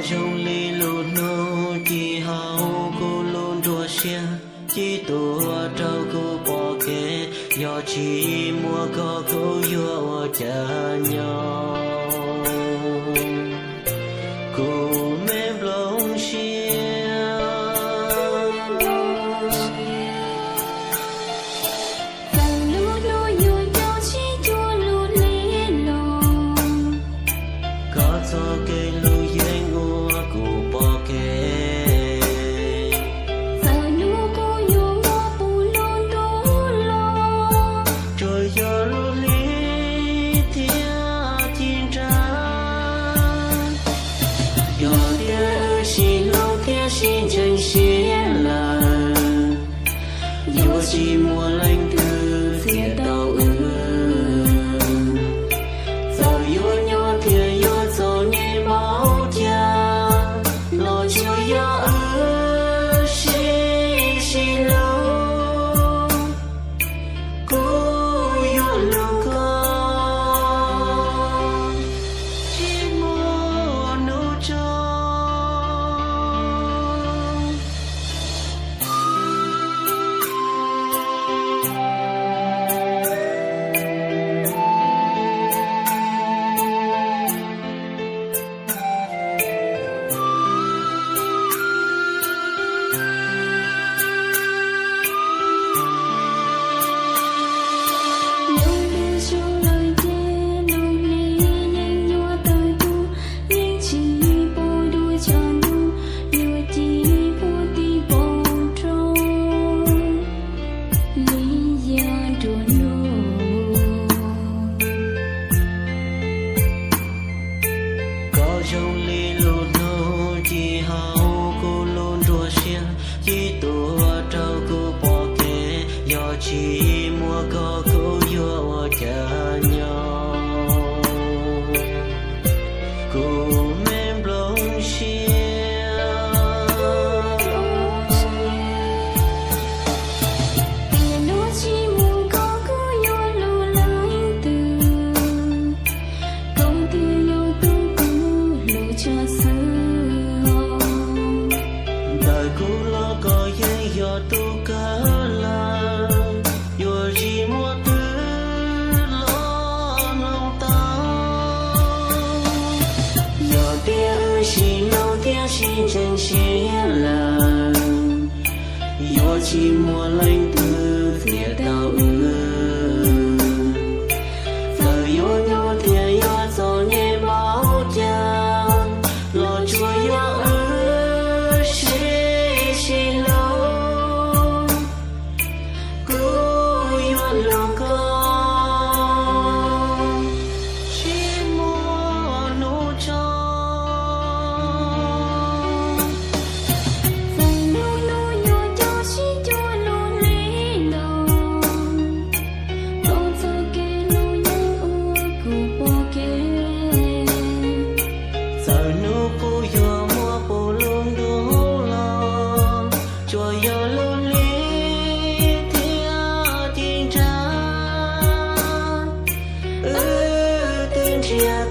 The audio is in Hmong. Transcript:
Zoo li lub hnub ci haus kuv lub nruab siab, ci tuaj rau kuv pom kev, yog tsis muaj koj kuv yuav ua cas nyob. Kuv me nplooj siab. Txawm lub hnub yuav nco sib cuag lub hli los, koj txoj kev hlub yeej ua kuv pom kev. Txawm hnub kuv yuav muaj puv lub ntuj los, tsuas yog lub hli thiaj ci nra. Yog tias wb sib hlub thiab sib ntseeg siab lawm, yuav tsis muaj leej twg txiav tau wb. Txawm yuav nyob thiab yuav txom nyem npaum cas, los tsuas yog wb sib sib hlub, kuv yuav hlub koj tsis muaj hnub tso. Lub ntuj tsaus lawm ces lub hli yeej yuav tawg tuag, yeej tsis pom dua tshav ntuj, yuav ci puag tim pom roob li yam nruab hnub. Koj zoo li lub hnub ci haus kuv lub nruab siab, ci tuaj rau kuv pom kev, yog tsis muaj koj kuv yuav ua cas nyob. Kuv me nplooj siab. Tiam no tsis muaj koj kuv yuav hlub leej twg, koj thiaj yog tus kuv hlub tshaj xwb. Ntawm kuv los koj yeej yog tus kawg lawm, yuav tsis muaj twg los mloog tau. Yog tias wb sib hlub thiab sib ntseeg siab lawm, yuav tsis muaj leej twg txiav tau wb. Txawm yuav nyob thiab yuav txom nyem npaum cas, los tsuas yog wb sib sib hlub, kuv yuav hlub koj tsis muaj hnub tso. Txawm lub hnub yuav nco sib cuag lub hli los, koj txoj kev hlub yeej ua kuv pom kev. Txawm hnub kuv yuav muaj puv lub ntuj los, tsuas yog lub hli thiaj ci nra. Wb twb nrhiav